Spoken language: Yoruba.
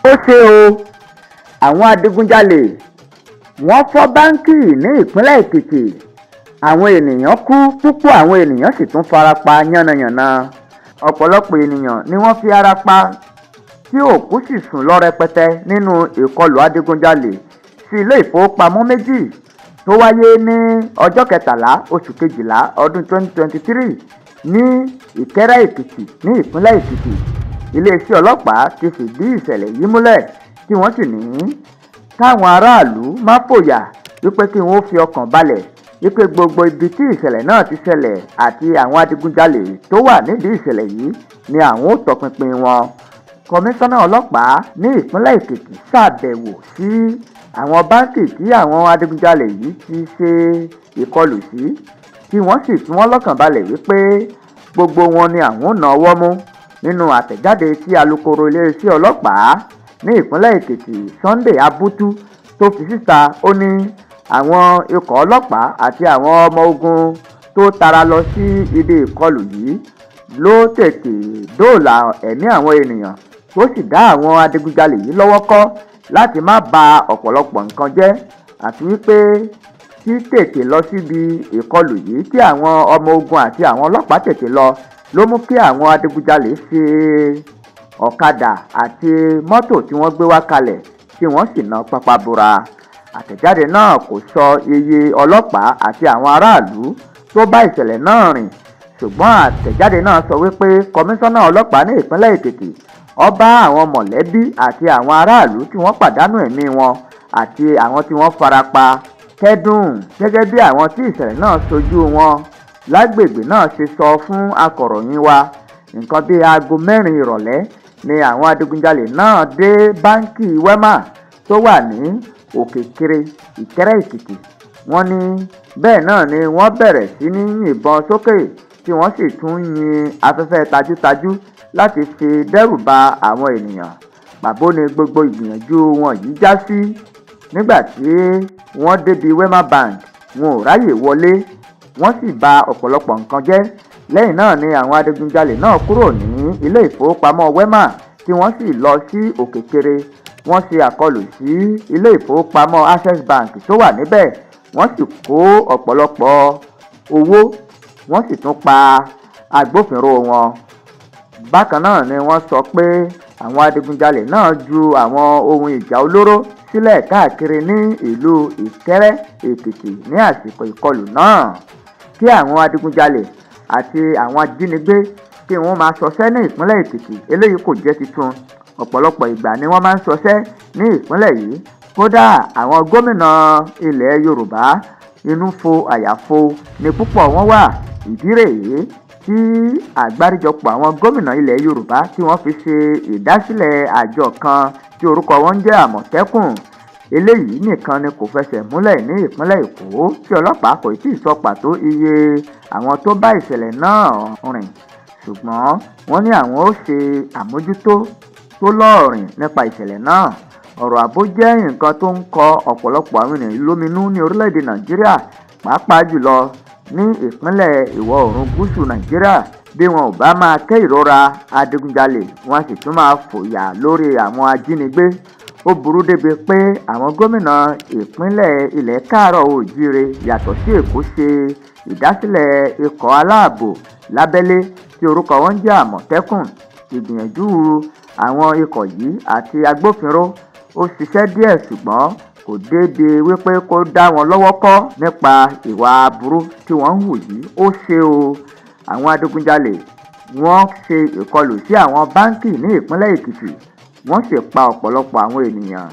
Ó ṣe o, àwọn adigunjalè wọ́n fọ́ báńkì ní ìpínlẹ̀ Èkìtì. Àwọn ènìyàn kú, púpọ̀ àwọn ènìyàn sì tún fara pa yánnayànna. Ọ̀pọ̀lọpọ̀ ènìyàn ni wọ́n fi ara pa tí òkú sì sùn lọ rẹpẹtẹ nínú ìkọlù adigunjalè sí ilé ìfowópamọ́ méjì tó wáyé ní ọjọ́ 13 oṣù kejìlá ọdún 2023 ní Ìkẹ́rẹ́ Èkìtì ní ìpínlẹ̀ Èkìtì. Iléeṣẹ́ ọlọ́pàá ti fìdí ìṣẹ̀lẹ̀ yìí múlẹ̀, tí wọ́n sì ní káwọn aráàlú má fòyà, wípé kí wọ́n fi ọkàn balẹ̀, wípé gbogbo ibi tí ìṣẹ̀lẹ̀ náà ti ṣẹlẹ̀ àti àwọn adigunjalè tó wà nídìí ìṣẹ̀lẹ̀ yìí ni àwọn ó tọpinpin wọn. Kọmíṣánná ọlọ́pàá ní ìpínlẹ̀ Èkìtì ṣàbẹ̀wò sí àwọn báńkì tí àwọn adigunjalè yìí ti ṣe ìkọlù sí, tí wọ́n sì fi wọ́n lọ́kàn balẹ̀ wípé gbogbo wọn ni àwọn ò náwó mú. Nínú àtẹ̀jáde tí alūkkóró iléeṣẹ́ ọlọ́pàá ní ìpínlẹ̀ Èkìtì, Sunday Abutu, tó fi síta, ó ní àwọn ikọ̀ ọlọ́pàá àti àwọn ọmọ ogun tó tara lọ sí ibi ìkọlù yìí ló tètè dóòlà ẹ̀mí àwọn ènìyàn, tó sì dá àwọn adigunjalè yìí lọ́wọ́ kọ́ láti má ba ọ̀pọ̀lọpọ̀ nǹkan jẹ́, àti wípé títètè lọ síbi ìkọlù yìí tí àwọn ọmọ ogun àti àwọn ọlọ́pàá tètè lọ ló mú kí àwọn adigunjalè ṣe ọ̀kadà àti mọ́tò tí wọ́n gbé wá kalẹ̀, tí wọ́n sì ná pápá bora. Àtẹ̀jáde náà kò sọ iye ọlọ́pàá àti àwọn aráàlú tó bá ìṣẹ̀lẹ̀ náà rìn, ṣùgbọ́n àtẹ̀jáde náà sọ wípé kọmíṣánná ọlọ́pàá ní ìpínlẹ̀ Èkìtì ó bá àwọn mọ̀lẹ́bí àti àwọn aráàlú tí wọ́n pàdánù ẹ̀mí wọn àti àwọn tí wọ́n fara pa kẹ́dùn. Gẹ́gẹ́ bí àwọn tí ìṣẹ̀lẹ̀ náà ṣojú wọn lágbègbè náà ṣe sọ fún akọ̀ròyìn wa, nǹkan bíi aago 4 ìrọ̀lẹ́ ni àwọn adigunjalè náà dé báńkì Wema tó wà ní Òkèkèrè, Ìkẹ́rẹ́ Èkìtì. Wọ́n ní bẹ́ẹ̀ náà ni wọ́n bẹ̀rẹ̀ sí ní yìnbọn sókè, tí wọ́n sì tún yin afẹ́fẹ́ tajútajú láti fi dẹ́rù ba àwọn ènìyàn. Pàbó ni gbogbo ìgbìyànjú wọn yìí já sí. Nígbà tí wọ́n débi Wema Bank, wọn ò ráàyè wọlé, wọ́n sì ba ọ̀pọ̀lọpọ̀ nǹkan jẹ́. Lẹ́yìn náà ni àwọn adigunjalè náà kúrò ní ilé ìfowópamọ́ Wema, tí wọ́n sì lọ sí Òkèkèrè. Wọ́n ṣe àkọlù sí ilé ìfowópamọ́ Access Bank tó wà níbẹ̀, wọ́n sì kó ọ̀pọ̀lọpọ̀ owó, wọ́n sì tún pa agbófinró wọn. Bákan náà ni wọ́n sọ pé àwọn adigunjalè náà ju àwọn ohun ìjà olóró sílẹ̀ káàkiri ní ìlú Ìkẹ́rẹ́ Èkìtì ní àsìkò ìkọlù náà. Kí àwọn adigunjalè àti àwọn ajínigbé kí wọ́n máa ṣọṣẹ́ ní ìpínlẹ̀ Èkìtì, eléyìí kò jẹ́ tuntun. Ọ̀pọ̀lọpọ̀ ìgbà ni wọ́n máa ń ṣọṣẹ́ ní ìpínlẹ̀ yìí. Kódà, àwọn gómìnà ilẹ̀ Yorùbá, inú fo àyàfo ní púpọ̀ wọn wà. Ìdí rèé tí àgbáríjọpọ̀ àwọn gómìnà ilẹ̀ Yorùbá tí wọ́n fi ṣe ìdásílẹ̀ àjọ kan tí orúkọ wọn ń jẹ́ Àmọ̀tẹ́kùn. Eléyìí nìkan ni kò fẹsẹ̀ múlẹ̀ ní ìpínlẹ̀ Èkó, tí ọlọ́pàá kò tí ì sọ pàtó iye àwọn tó bá ìṣẹ̀lẹ̀ náà rìn, ṣùgbọ́n wọ́n ní àwọn ó ṣe àmójútó tó lóòrìn nípa ìṣẹ̀lẹ̀ náà. Ọ̀rọ̀ ààbò jẹ́ nǹkan tó ń kọ ọ̀pọ̀lọpọ̀ àwọn ènìyàn lóminú ní orílẹ̀-èdè Nàìjíríà, pàápàá jùlọ ní ìpínlẹ̀ ìwọ̀ oòrùn gúúsù Nàìjíríà. Bí wọn ò bá máa ké ìrora adigunjalè, wọn sì tún máa fòyà lórí àwọn ajínigbé. Ó burú débi pé àwọn gómìnà ìpínlẹ̀ ilẹ̀ káàárọ̀ oòjíire yàtọ̀ sí Èkó ṣe ìdásílẹ̀ ikọ̀ aláàbò lábẹ́lé tí orúkọ wọn ń jẹ́ Àmọ̀tẹ́kùn. Ìgbìyànjú àwọn ikọ̀ yìí àti agbófinró ó ṣiṣẹ́ díẹ̀, ṣùgbọ́n kò débi wípé kó dá wọn lọ́wọ́ kọ́ nípa ìwà aburú tí wọ́n ń hù yìí. Ó ṣe o, àwọn adigunjalè wọ́n ṣe ìkọlù sí àwọn báńkì ní ìpínlẹ̀ Èkìtì, wọ́n sì pa ọ̀pọ̀lọpọ̀ àwọn ènìyàn.